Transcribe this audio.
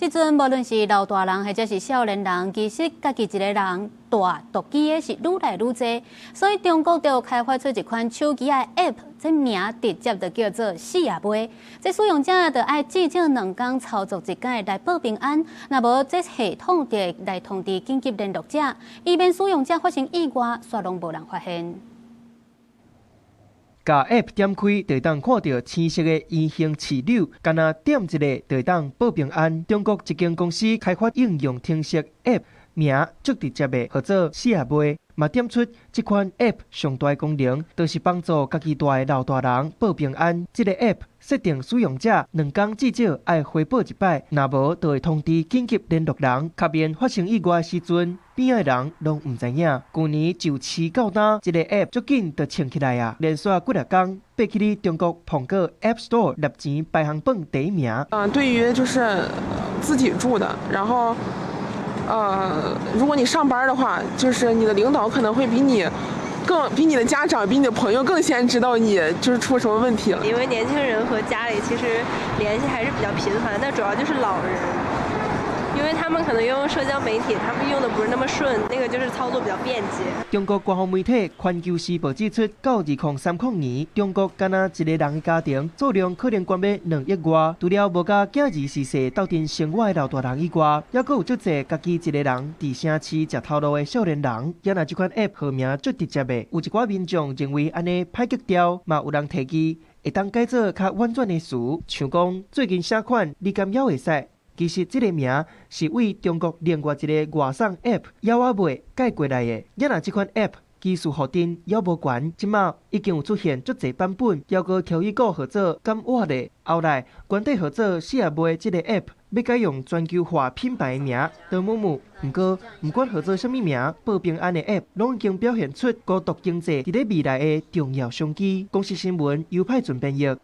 這陣無論是老大人或者是少年人，其實家己一个人帶毒機的是愈來愈濟，所以中國就開發出一款手機的 App，這名直接就叫做死也袂。這使用者就愛至少2工操作一擺來報平安，若無這系統就會來通知緊急聯絡者，以免使用者發生意外，煞攏無人發現。共 App 點開，就會當看著青色的圓形刺鈕，干焦點一下就會當報平安。中國一間公司開發應用程式 App，名足直接的，號做死也袂，嘛點出這款 App 上大功能，就是幫助家己蹛的老大人報平安。這个 App 設定使用者2工至少愛回報一擺，若無就會通知緊急聯絡人，較免發生意外的時陣，邊仔的人攏毋知影。舊年就試到今，這个 App 足緊就衝起來啊！連續幾若工爬起佇中國蘋果 App Store 入錢排行榜第一名。對於就是自己住的，然後，如果你上班的話，就是你的領導可能會比你更比你的家長、比你的朋友更先知道你就是出什麼問題了。因為年輕人和家裡其實聯繫還是比較頻繁，但主要就是老人，因為他們可能用社交媒體，他們用的不是那麼順，那個就是操作比較便捷。中國官方媒體《環球時報》指出，到2030年，中國干焦一個人的家庭數量可能懸欲2億外。除了無佮囝兒序細鬥陣生活的老大人以外，猶閣有足濟家己一個人佇城市食頭路的少年人。也若這款 App 號名足直接的，有一寡民眾認為按呢歹格調，嘛有人提議會當改做較婉轉的詞，像講最近啥款，你敢猶會使？其實這个名是為中國另外一个外送 App 枵仔尾改過來的。也若這款 App 技術予定猶無懸，這馬已經有出現足濟版本，猶閣挑一個號做敢活咧。後來原底號做死也袂這个 App 欲改用全球化品牌的名，德姆姆。毋過毋管號做啥物名，報平安的 App 攏已經表現出孤獨經濟佇咧未來的重要商機。公視新聞，尤派準編譯。